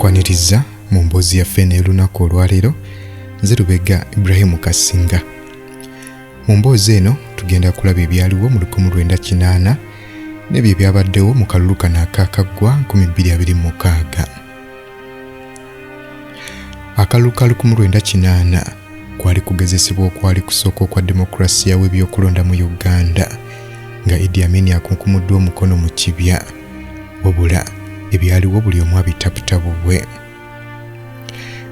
Nkwaniriza mu mboozi yaffe eno ey'olunaku olwaleero. Nze Lubega Ibrahimu Kasinga. Mu mboozi eno tugenda kulaba ebyaliwo mu 1980 n'ebyo ebyabaddewo mu kalulu kano akaakaggwa 2026. Akalulu ka 1980 kwali kugezesebwa okwali kusooka okwa demokulasiya w'ebyokulonda mu Uganda nga Idi Amin akunkumuddwa omukono mu kibya. Wabula ebyaliwo buli omu abitaputa bubwe.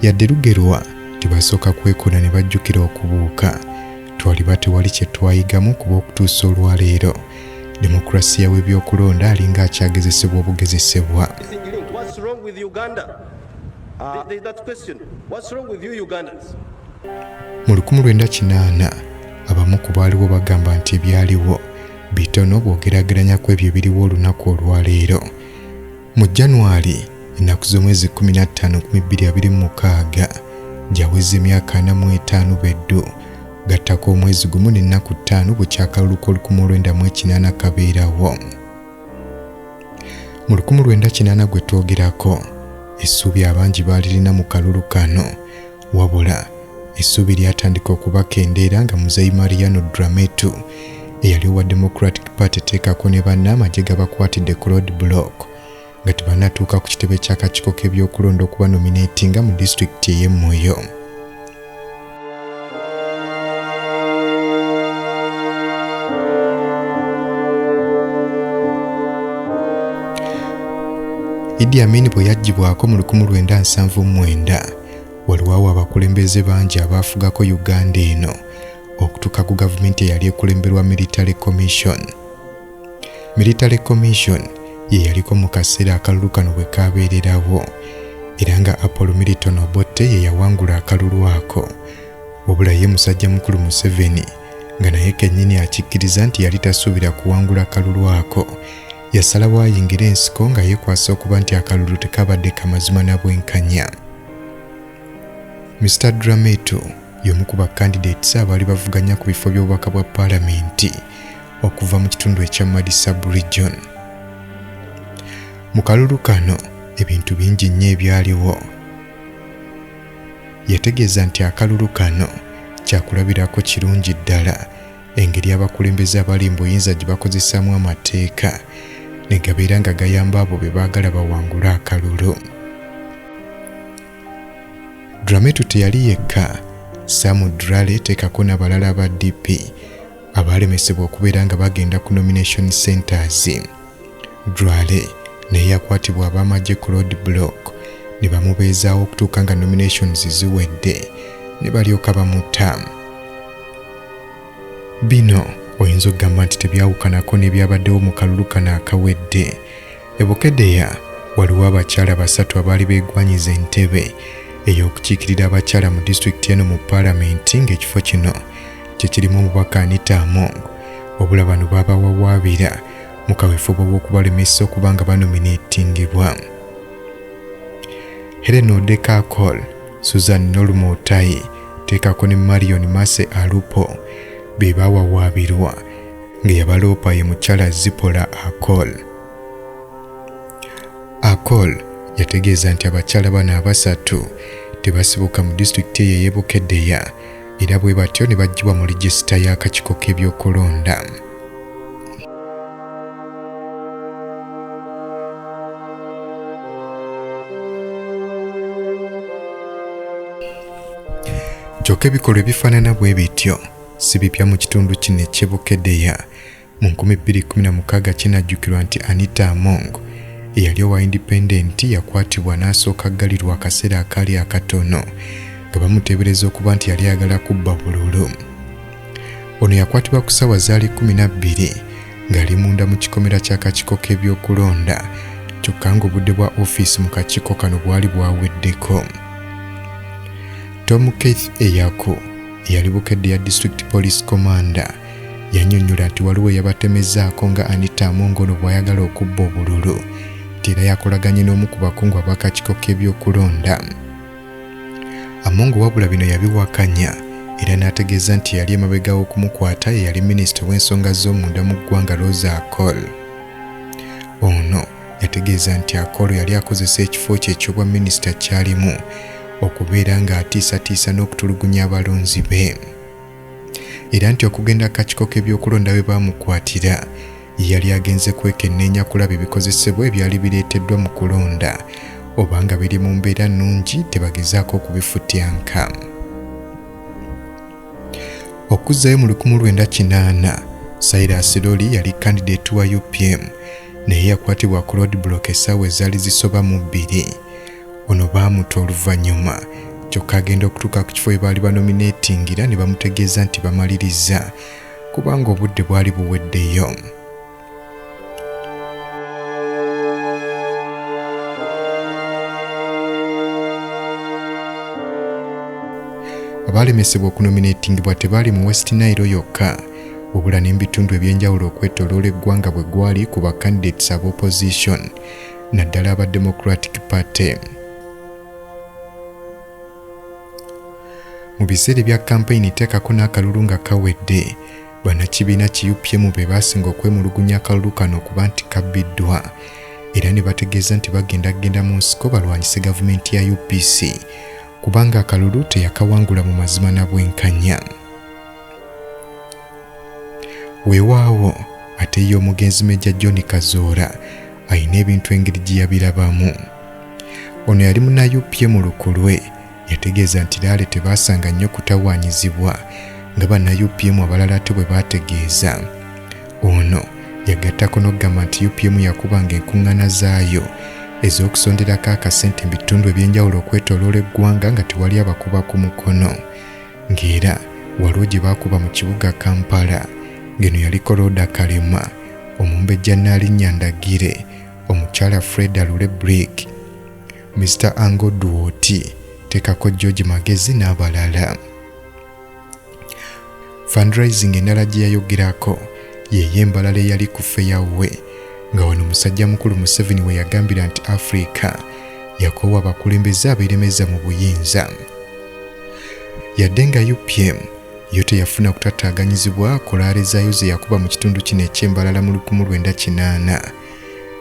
Yadde lugerwa tebasooka kwekona ne bajjukira okubuuka, twaliba tewali kye twayigamu kuba okutuusa olwaleero demokulasiya w'ebyokulonda alinga akyagezesebwa obugezesebwa. What's wrong with Uganda? There's that question. What's wrong with you Ugandans? Mu 1980 abamu ku baaliwo bagamba nti ebyaliwo bitono bw'ogeraageranya ku ebyo ebiriwo olunaku olwaleero. Mu January ennaku z'omwezi 15 2026 gyaweza emyaka 45 beddu gattako omwezi gumu n'ennaku ttaano bukya akalulu k'olukumi kabeerawo. Mu 1980 gwe twogerako essuubi abangi baalirina mu kalulu kano, wabula essuubi lyatandika okubakendeera nga Muzeeyi Mariano Drametu eyali owa Democratic Party teekako ne banne amagye gabakwatidde ku road block nga tebannatuuka ku kitebe ky'akakiiko k'ebyokulonda okuba nominatinga mu disitulikiti ey'e Moyo. Idi Amin bwe yaggyibwako mu 1979 waliwo abakulembeze bangi abaafugako Uganda eno okutuuka ku gavumenti eyali ekulemberwa Military Commission. Military Commission ye yaliko mu kaseera akalulu kano bwe kaabeererawo era nga Apollo Milton Obote ye yawangula akalulu ako, wabula ye musajja mukulu Museveni nga naye kennyini akikkiriza nti yali tasuubira kuwangula kalulu ako, yasalawo ayingire ensiko nga yeekwasa okuba nti akalulu tekabadde kamazima na bwenkanya. Mr Drametu y'omu ku bakandidates abaali bavuganya ku bifo by'obubaka bwa paalamenti okuva mu kitundu ekya Madi sub-region. Mu kalulu kano ebintu bingi nnyo ebyaliwo. Yategeeza nti akalulu kano kyakulabirako kirungi ddala engeri abakulembeze abali mu buyinza gye bakozesaamu amateeka ne gabeera nga gayamba abo be baagala bawangule akalulu. Drametu teyali yekka, Sam Drale teekako n'abalala aba DP abaalemesebwa okubeera nga bagenda ku nomination centers. Drale naye yakwatibwa ab'amagye ku road block ne bamubeezaawo okutuuka nga nominations ziwedde ne balyoka bamutta. Bino oyinza okugamba nti tebyawukanako n'ebyabaddewo mu kalulu kano akawedde. E Bukedea waliwo abakyala basatu abaali beegwanyiza entebe ey'okukiikirira abakyala mu disitulikiti eno mu paalamenti ng'ekifo kino kye kirimu omubaka Anita Among, wabula bano baabawawaabira mu kaweefube w'okubalemesa okuba nga banominatingibwa. Helen Odeka Akol, Susan Noluma Otai, teekako ne Marion Mase Alupo be baawawaabirwa ng'eyabaloopa ye mukyala Zipporah Akol. Akol yategeeza nti abakyala bano abasatu tebasibuka mu disitulikiti eyo ey'e Bukedea era bwe batyo ne baggyibwa mu ligisita y'akakiiko k'ebyokulonda. Kyokka ebikolwa ebifaanana bwe bityo si bipya mu kitundu kino eky'e Bukedea. Mu 2016 kinajjukirwa nti Anita Among eyali owa Independent yakwatibwa n'asooka aggalirwa akaseera akaali akatono nga bamuteebereza okuba nti yali ayagala kubba bululu. Ono yakwatibwa ku ssaawa zaali 12 ng'ali munda mu kikomera ky'akakiiko k'ebyokulonda kyokka ng'obudde bwa ofiisi mu kakiiko kano bwali bwaweddeko. Tom Keith Eyaku eyali Bukedde ya District Police Commander yannyonnyola nti waliwo eyabatemezzaako nga Anita Among ono bw'ayagala okubba obululu nti era yakolaganye n'omu ku bakungu ab'akakiiko k'ebyokulonda. Among wabula bino yabiwakanya era n'ategeeza nti yali emabega w'okumukwata ye yali minisita w'ensonga z'omunda mu ggwanga Rosa Akol. Ono Yategeeza nti Akolo yali akozesa ekifo kye eky'obwa minisita ky'alimu okubeera ng'atiisatiisa n'okutulugunya abalonzi be era nti okugenda akakiiko k'ebyokulonda we baamukwatira ye yali agenze kwekenneenya kulaba ebikozesebwa ebyali bireeteddwa mu kulonda oba nga biri mu mbeera nnungi tebagezaako okubifutyanka. Okuzzayo mu 1980, Cyrus Loli yali kandideeti wa UPM naye yakwatibwa ku roadblock essaawa ezaali zisoba mu bbiri. Ono baamuta oluvannyuma kyokka agenda okutuuka ku kifo we baali banomineetingira ne bamutegeeza nti bamalirizza kubanga obudde bwali buweddeyo. Abaalemesebwa okunomineetingibwa tebaali mu West Nile yokka wabula ne mu bitundu eby'enjawulo okwetooloola eggwanga bwe gwali ku ba candidates aba opposition naddala aba Democratic Party. Mu biseera ebya kampeyini teekako n'akalulu nga kawedde, bannakibiina ki UPM be baasinga okwemulugunya akalulu kano okuba nti kabbiddwa era ne bategeeza nti bagenda kugenda mu nsiko balwanyise gavumenti ya UPC kubanga akalulu teyakawangula mu mazima na bwenkanya. Weewaawo ate ye omugenzi Meja John Kazoora alina ebintu engeri gye yabirabamu. Ono yali munna UPM lukulwe yategeeza nti laale tebaasanga nnyo kutawaanyizibwa nga banna UPM abalala ate bwe baategeeza. Ono yagattako n'okugamba nti UPM yakubanga enkuŋŋaana zaayo ez'okusonderako akasente mu bitundu eby'enjawulo okwetooloola eggwanga nga tewali abakuba ku mukono ng'era waliwo gye baakuba mu kibuga Kampala ng'eno yaliko Rhoda Kalema, Omumbejja Nnaalinnya Ndagire, Omukyala Freda Lule Brick, Mister Ango Duoti, teekako George Magezi n'abalala. Fundraising endala gye yayogerako ye y'embalala eyali ku Fairway nga wano musajja mukulu Museveni we yagambira nti Afrika yakoowa abakulembeze abeeremeza mu buyinza. Yadde nga UPM yo teyafuna kutataaganyizibwa kolaale zaayo ze yakuba mu kitundu kino eky'Embalala mu 1980,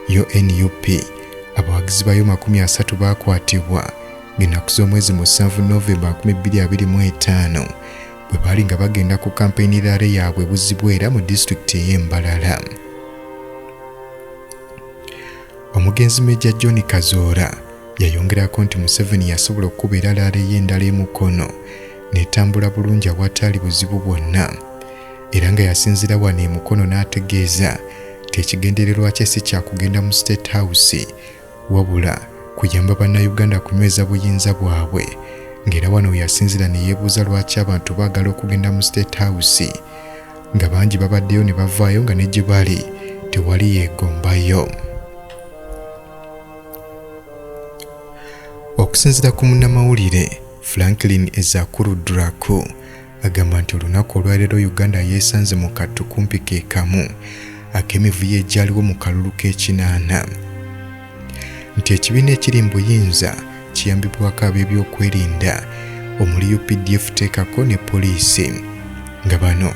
yo NUP abawagizi baayo 30 baakwatibwa ng'ennaku z'omwezi 7 Novemba 2025 bwe baali nga bagenda ku kampeyini rally yaabwe Buzibwera mu disitulikiti ey'Embalala. Omugenzi Meja John Kazoora yayongerako nti Museveni yasobola okukuba era laale ye endala e Mukono n'etambula bulungi awataali buzibu bwonna era nga yasinziira wano e Mukono n'ategeeza nti ekigendererwa kye si kya kugenda mu State House wabula kuyamba Bannayuganda kunyweza buyinza bwabwe ng'era wano we yasinziira ne yeebuuza lwaki abantu baagala okugenda mu State House nga bangi babaddeyo ne bavaayo nga ne gye bali tewali yeegombayo. Okusinziira ku munnamawulire Franklin Ezakuru Draku agamba nti olunaku olwaleero Uganda yeesanze mu kattu kumpi ke kamu ak'emivuyo egyaliwo mu kalulu k'ekinaana nti ekibiina ekiri mu buyinza kiyambibwako ab'ebyokwerinda omuli UPDF teekako ne poliisi nga bano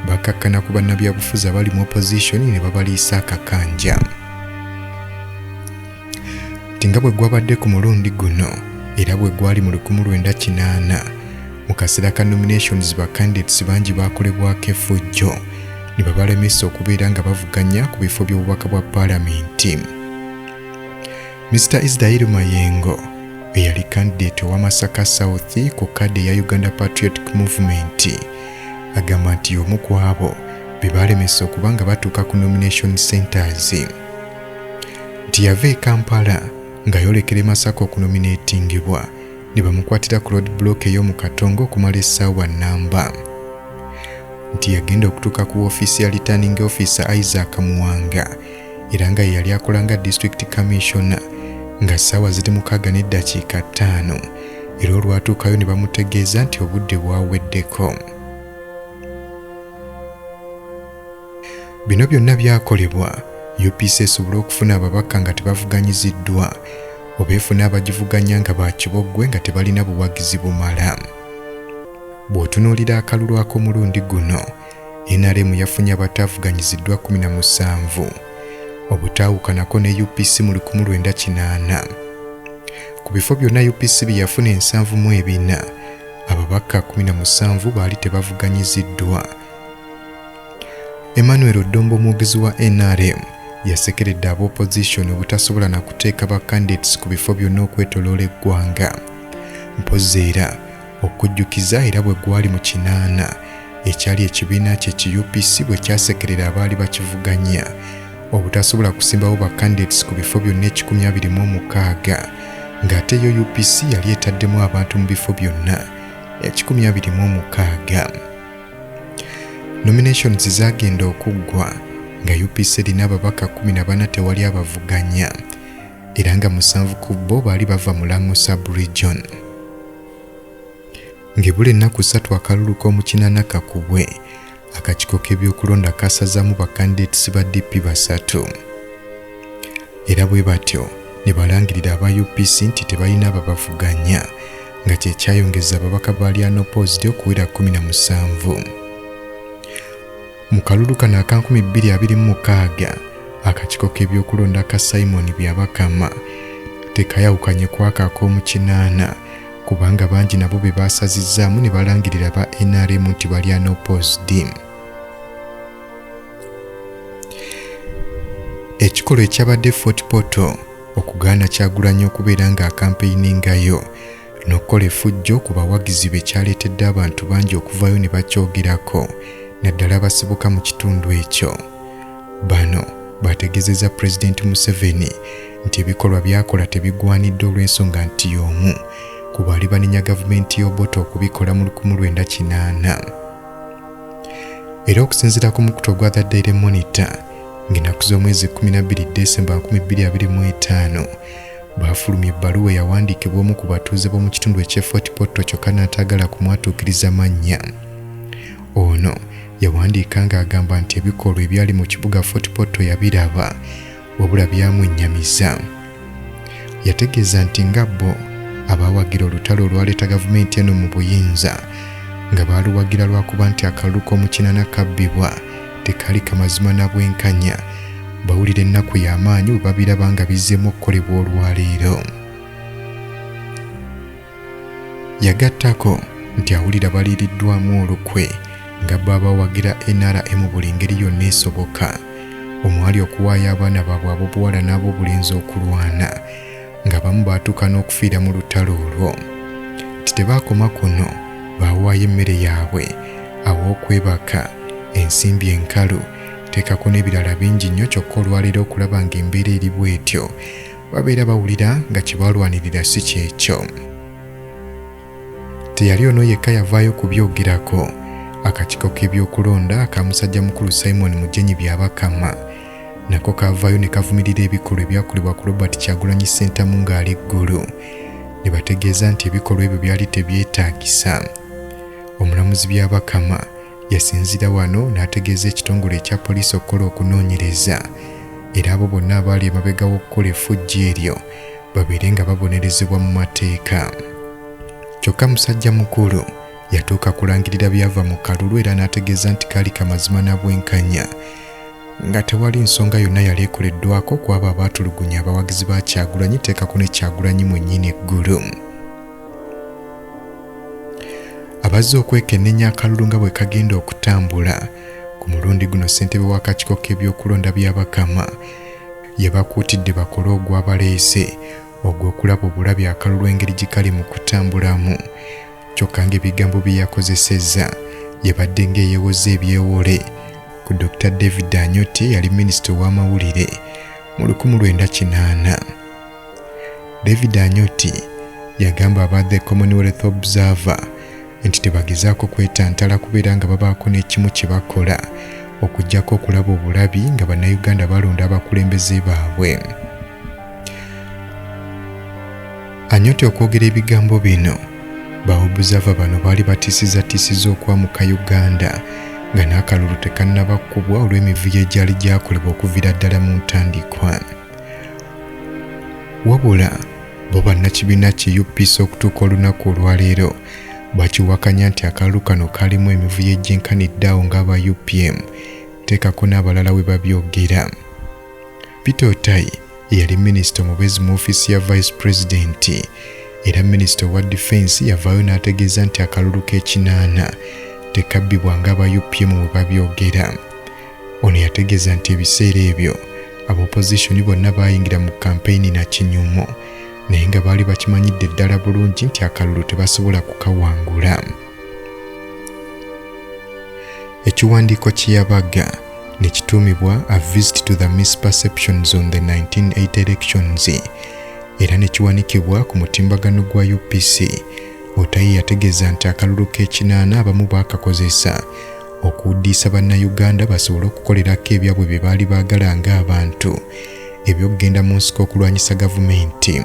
bakakkana ku bannabyabufuzi abali mu opposition ne babaliisa akakanja. Nti nga bwe gwabadde ku mulundi guno era bwe gwali mu 1980 mu kaseera ka nominations ba candidates bangi baakolebwako effujjo ne babalemesa okubeera nga bavuganya ku bifo by'obubaka bwa paalamenti. Mr Israel Mayengo eyali candidate owa Masaka South ku kadde eya Uganda Patriotic Movement agamba nti y'omu ku abo be baalemesa okuba nga batuuka ku nomination centers nti yava e Kampala ng'ayolekera e Masaka okunomineetingibwa ne bamukwatira ku road block ey'omu Katonga okumala essaawa nnamba nti yagenda okutuuka ku woofiisi ya returning officer Isaac Muwanga era nga ye yali akola nga district commissioner nga ssaawa ziri 6:05 era olwatuukayo ne bamutegeeza nti obudde bwaweddeko. Bino byonna byakolebwa UPC esobole okufuna ababaka nga tebavuganyiziddwa oba efune abagivuganya nga ba kiboggwe nga tebalina buwagizi bumala. Bw'otunuulira akalulu ak'omulundi guno, NRM yafunye abataavuganyiziddwa 17. Obutaawukanako ne UPC mu 1980, ku bifo byonna UPC bye yafuna 74, ababaka 17 baali tebavuganyiziddwa. Emmanuel Odombo, omwogezi wa NRM, yasekeredde aba opposition obutasobola na kuteeka ba candidates ku bifo byonna okwetoloola eggwanga. Mpozzi era okujjukiza era bwe gwali mu 80 ekyali ekibiina kye ki UPC bwe kyasekerera abaali bakivuganya obutasobola kusimbawo ba candidates ku bifo byonna 126, ng'ate yo UPC yali etaddemu abantu mu bifo byonna 126. Nominations zaagenda okuggwa nga UPC erina ababaka 14, tewali abavuganya, era nga 7 ku bo baali bava mu Lango sub-region. Ng'ebula ennaku 3 akalulu k'omu 80 kakubwe, akakiiko k'ebyokulonda kasazaamu ba candidates ba DP 3, era bwe batyo ne balangirira aba UPC nti tebalina ababavuganya, nga kye kyayongeza ababaka baali unopposed okuwera 17. Mu kalulu kano aka 2026, akakiiko k'ebyokulonda ka Simon Byabakama tekayawukanye kwako ak'omu 80, kubanga bangi nabo be basazizzaamu ne balangirira ba NRM nti bali unopposed. Ekikolwa ekyabadde Fort Portal okugaana Kyagulanyi okubeera ng'akampeiningayo n'okukola effujjo ku bawagizi be kyaleetedde abantu bangi okuvaayo ne bakyogerako, naddala abasibuka mu kitundu ekyo. Bano bategeezezza Pulezidenti Museveni nti ebikolwa by'akola tebigwanidde, olw'ensonga nti y'omu ku baali banenya gavumenti y'Obote okubikola mu 1980. Era okusinziira ku mukutu ogwa The Daily Monitor, ng'ennaku z'omwezi 12 Desemba 2025, baafulumya ebbaluwa eyawandiikibwa omu ku batuuze b'omu kitundu eky'e Fort Portal, kyokka n'ataagala kumwatuukiriza mannya. Ono yawandiika ng'agamba nti ebikolwa ebyali mu kibuga Fort Portal yabiraba, wabula byamwennyamiza. Yategeeza nti nga bo abaawagira olutalo olwaleeta gavumenti eno mu buyinza, nga baaluwagira lwakuba nti akalulu k'omu 80 kabbibwa tekaali kamazima na bwenkanya, bawulira ennaku y'amaanyi bwe babiraba nga bizzeemu okukolebwa olwaleero. Yagattako nti awulira baliiriddwamu olukwe nga bo abawagira NRM buli ngeri yonna esoboka, omwali okuwaayo abaana baabwe ab'obuwala n'ab'obulenzi okulwana, nga bamu baatuuka n'okufiira mu lutalo olwo. Nti tebaakoma kuno, baawaayo emmere yaabwe, aw'okwebaka, ensimbi enkalu, teekako n'ebirala bingi nnyo, kyokka olwaleero okulaba ng'embeera eri bw'etyo, babeera bawulira nga kye balwanirira si kyekyo. Teyali ono yekka yavaayo kubyogerako. Akakiiko k'ebyokulonda aka musajja mukulu Simon Mugenyi Byabakama nako kaavaayo ne kavumirira ebikolwa ebyakolebwa ku Robert Kyagulanyi Ssentamu ng'ali Ggulu, ne bategeeza nti ebikolwa ebyo byali tebyetaagisa. Omulamuzi Byabakama yasinziira wano n'ategeeza ekitongole ekya poliisi okukola okunoonyereza, era abo bonna abaali emabega w'okukola effujjo eryo babeere nga babonerezebwa mu mateeka. Kyokka musajja mukulu yatuuka kulangirira byava mu kalulu, era n'ategeeza nti kaali kamazima na bwenkanya, nga tewali nsonga yonna yali ekoleddwako ku abo abaatulugunya abawagizi ba Kyagulanyi, teekako ne Kyagulanyi mwennyini eggulu. Abazze okwekennenya akalulu nga bwe kagenda okutambula ku mulundi guno, ssentebe w'akakiiko k'ebyokulonda Byabakama yabakuutidde bakole ogwabaleese ogw'okulaba obulabi akalulu engeri gye kali mu kutambulamu, kyokka ng'ebigambo bye yakozesezza yabadde ng'eyeewoza ebyewole ku Dr. David Anyotti, eyali minisita ow'amawulire mu 1980. David Anyotti yagamba aba The Commonwealth Observer nti tebagezaako kwetantala kubeera nga babaako n'ekimu kye bakola okuggyako okulaba obulabi nga Bannayuganda balonda abakulembeze baabwe. Anyotti okwogera ebigambo bino, ba Observer bano baali batiisizatiisiza okwamuka Uganda nga n'akalulu tekannaba kkubwa, olw'emivuyo egyali gyakolebwa okuviira ddala mu ntandikwa. Wabula bo bannakibiina ki UPC okutuuka olunaku olwaleero bakiwakanya nti akalulu kano kaalimu emivuyo egyenkanidde awo ng'aba UPM, teekako n'abalala we babyogera. Peter Otai eyali minisita omubeezi mu ofiisi ya vice president era minisita owa difensi yavaayo n'ategeeza nti akalulu k'ekinaana tekabbibwa ng'aba UPM bwe babyogera. Ono yategeeza nti ebiseera ebyo abopozisoni bonna baayingira mu kampeyini na kinyumu naye nga baali bakimanyidde ddala bulungi nti akalulu tebasobola kukawangula. Ekiwandiiko kye yabaga ne kituumibwa A Visit to the Misperceptions on the 1980 Elections era ne kiwanikibwa ku mutimbagano gwa UPC. Otai yategeeza nti akalulu k'ekinaana abamu baakakozesa okuwuddiisa Bannayuganda basobole okukolerako ebyabwe bye baali baagala ng'abantu eby'okugenda mu nsiko okulwanyisa gavumenti.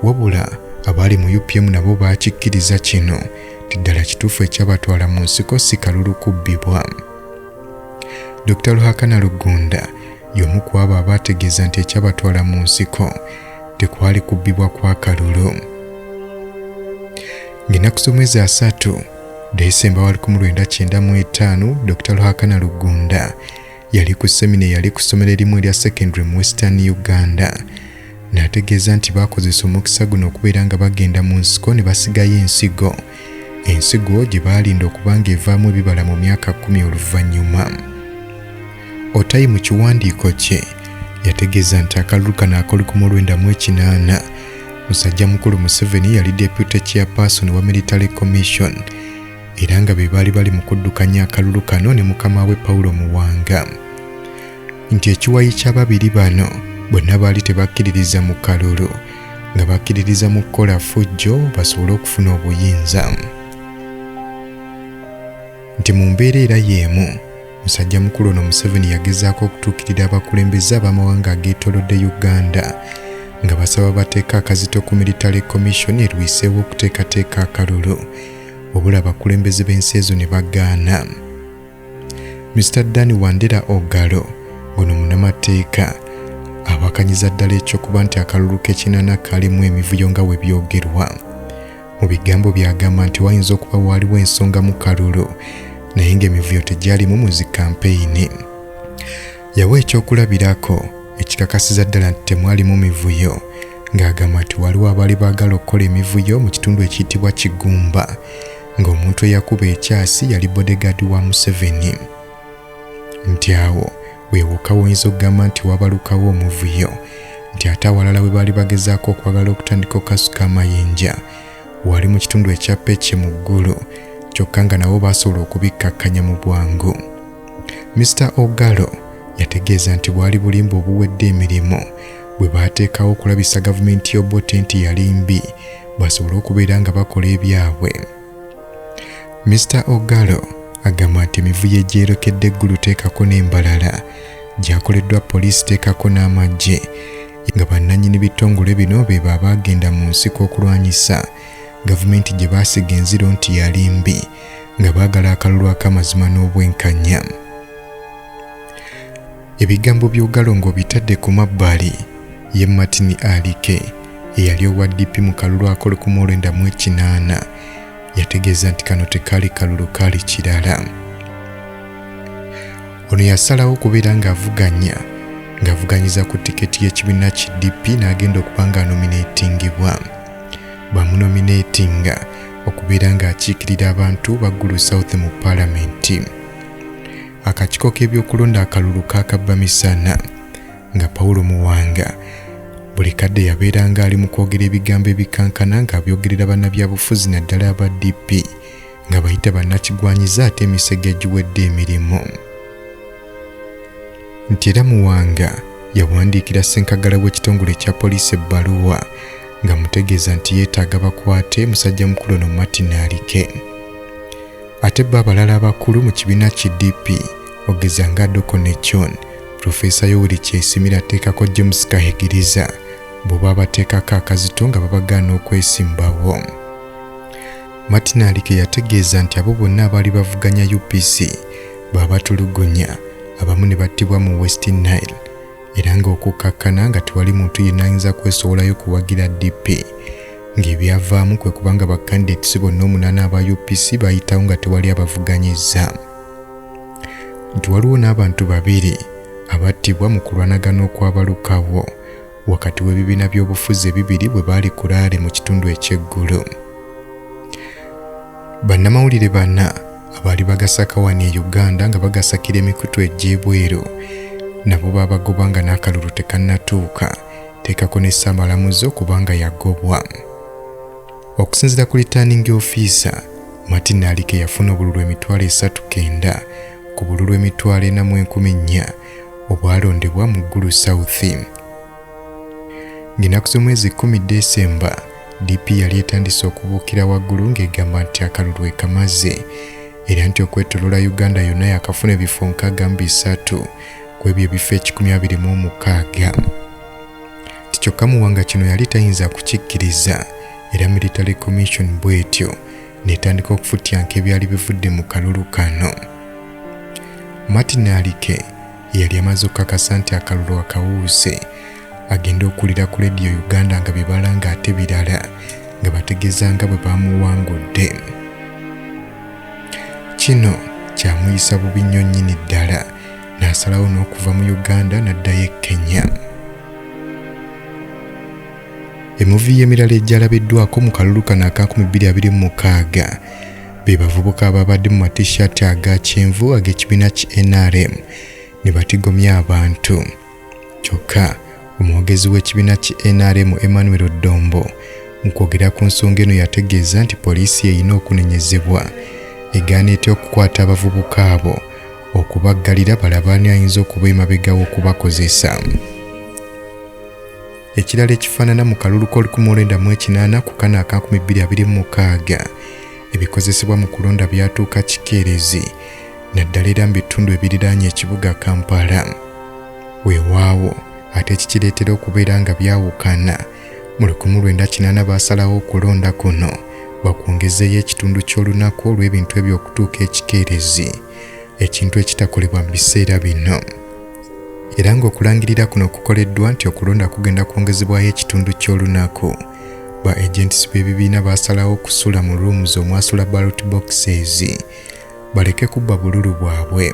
Wabula abaali mu UPM nabo baakikkiriza kino nti ddala kituufu ekyabatwala mu nsiko si kalulu kubbibwa. Dr. Ruhakana Rugunda y'omu ku abo abaategeeza nti ekyabatwala mu nsiko tekwali kubbibwa kwa kalulu. Ng'ennaku z'omwezi 3 Desemba wa 1995, Dr. Ruhakana Rugunda yali ku semina eyali ku ssomero erimu erya secondary mu Western Uganda n'ategeeza nti baakozesa omukisa guno okubeera nga bagenda mu nsiko ne basigayo ensigo, ensigo gye baalinda okuba ng'evaamu ebibala mu myaka 10 oluvannyuma. Otai mu kiwandiiko kye yategeeza nti akalulu kano ak'olukumi musajja mukulu Museveni yali deputy chairperson wa military commission era nga be baali bali mu kuddukanya akalulu kano ne mukama we Paulo Muwanga, nti ekiwayi ky'ababiri bano bonna baali tebakkiririza mu kalulu nga bakkiririza mu kukola ffujjo basobole okufuna obuyinza. Nti mu mbeera era y'emu musajja mukulu ono Museveni yagezaako okutuukirira abakulembeze ab'amawanga ageetoolodde Uganda nga basaba bateeka akazito ku military commission erwiseewo okuteekateeka akalulu, wabula abakulembeze b'ensi ezo ne bagaana. Mr. Danny Wandera Ogalo ngono munnamateeka awakanyiza ddala ekyokuba nti akalulu k'ekinaana kaalimu emivuyo nga bwe byogerwa. Mu bigambo by'agamba nti wayinza okuba waaliwo ensonga mu kalulu naye ng'emivuyo tegyalimu mu zi kampeyini. Yawa ekyokulabirako ekikakasiza ddala nti temwalimu mivuyo ng'agamba nti waliwo abaali baagala okukola emivuyo mu kitundu ekiyitibwa Kigumba ng'omuntu eyakuba ekyasi yali bodyguard wa Museveni. Nti awo weewuka woyinza okugamba nti wabalukawo omuvuyo, nti ate awalala we baali bagezaako okwagala okutandika okukasuka amayinja wali mu kitundu ekya Pece mu Ggulu, kyokka nga nabo baasobola okubikkakkanya mu bwangu. Mr. Ogalo yategeeza nti bwali bulimba obuwedde emirimu bwe baateekawo okulabisa gavumenti y'Obote nti yali mbi basobole okubeera nga bakola ebyabwe. Mr. Ogalo agamba nti emivuyo egyerokedde eggulu teekako n'embalala gyakoleddwa poliisi teekako n'amagye nga bannannyini bitongole bino be baagenda mu nsiko okulwanyisa gavumenti gye baasiga enziro nti yali mbi nga baagala akalulu ak'amazima n'obwenkanya. Ebigambo by'Ogalo ng'obitadde ku mabbali ye Martin Alike eyali owa DP mu kalulu ak'olukumi yategeeza nti kano tekaali kalulu kaali kirala. Ono yasalawo okubeera ng'avuganyiza ku tiketi y'ekibiina ki DP n'agenda okuba ng'anominatingibwa. Bamunominatinga okubeera ng'akiikirira abantu ba Gulu South mu paalamenti. Akakiiko k'ebyokulonda akalulu kaakabba misana nga Paulo Muwanga buli kadde yabeeranga ali mu kwogera ebigambo ebikankana ng'abyogerera bannabyabufuzi naddala aba DP nga bayita bannakigwanyiza ate emisege egiwedde emirimu. Nti era Muwanga yawandiikira ssenkagala w'ekitongole ekya poliisi ebbaluwa nga mutegeeza nti yeetaaga bakwate musajja mukulu ono Martin Alike. Ate bo abalala abakulu mu kibiina ki DP ogeza nga Adoko Nechon, Profesa Yoweri Kyesimira ateekako James Kahigiriza bo baabateekako akazito nga babagaana okwesimbawo. Martin Alike yategeeza nti abo bonna abaali bavuganya UPC baabatulugunya abamu ne battibwa mu West Nile era ng'okukkakkana nga tewali muntu yenna ayinza kwesowolayo kuwagira DP ng'ebyavaamu kwe kubanga bakandidates bonna 8 aba UPC bayitawo nga tewali abavuganyizza. Nti waliwo n'abantu babiri abattibwa mu kulwanagana okwabalukawo wakati w'ebibiina by'obufuzi ebibiri bwe baali ku laale mu kitundu eky'eggulo. Bannamawulire bana abaali bagasaka wano e Uganda nga bagasakira emikutu egy'ebweru nabo baabagoba nga n'akalulu tekannatuuka, teekako ne Ssaabalamuzi okuba nga yagobwa. Okusinziira ku returning officer, Martin Alike yafuna obululu 300,000 ku bululu 4,400 obwalondebwa mu Gulu South. Ng'ennaku z'omwezi 10 Desemba, DP yali etandise okubuukira waggulu ng'egamba nti akalulu ekamaze era nti okwetoloola Uganda yonna yakafuna ebifo 63 ku ebyo ebifo 126. Nti kyokka Muwanga kino yali tayinza kukikkiriza era Military Commission bw'etyo n'etandika okufutyanka ebyali bivudde mu kalulu kano. Martin Alike yali amaze okukakasa nti akalulu akawuuse agenda okuwulira ku leediyo Uganda nga bye balanga ate birala nga bategeeza nga bwe bamuwangudde. Kino kyamuyisa bubi nnyo nnyini ddala n'asalawo n'okuva mu Uganda n'addayo e Kenya. Emivuyo emirala egyalabiddwako mu kalulu kano aka 2026 be bavubuka ababadde mu matishaati aga kyenvu ag'ekibiina ki NRM ne batigomya abantu. Kyokka omwogezi w'ekibiina ki NRM Emmanuel Dombo mu kwogera ku nsonga eno yategeeza nti poliisi erina okunenyezebwa egaana etya okukwata abavubuka abo okubaggalira balabe ani ayinza okuba emabega w'okubakozesa. Ekirala ekifaanana mu kalulu k'o1980 ku kano aka 2026 ebikozesebwa mu kulonda byatuuka kikeerezi naddala era mu bitundu ebiriraanye ekibuga Kampala. Weewaawo ate ekikireetera okubeera nga byawukana mu 1980 baasalawo okulonda kuno bakwongezeeyo ekitundu ky'olunaku olw'ebintu ebyo okutuuka ekikeerezi ekintu ekitakolebwa mu biseera bino. Era ng'okulangirira kuno kukoleddwa nti okulonda kugenda kwongezebwayo ekitundu ky'olunaku, ba agents b'ebibiina baasalawo okusula mu rooms omwasula ballot boxes baleke kubba bululu bwabwe.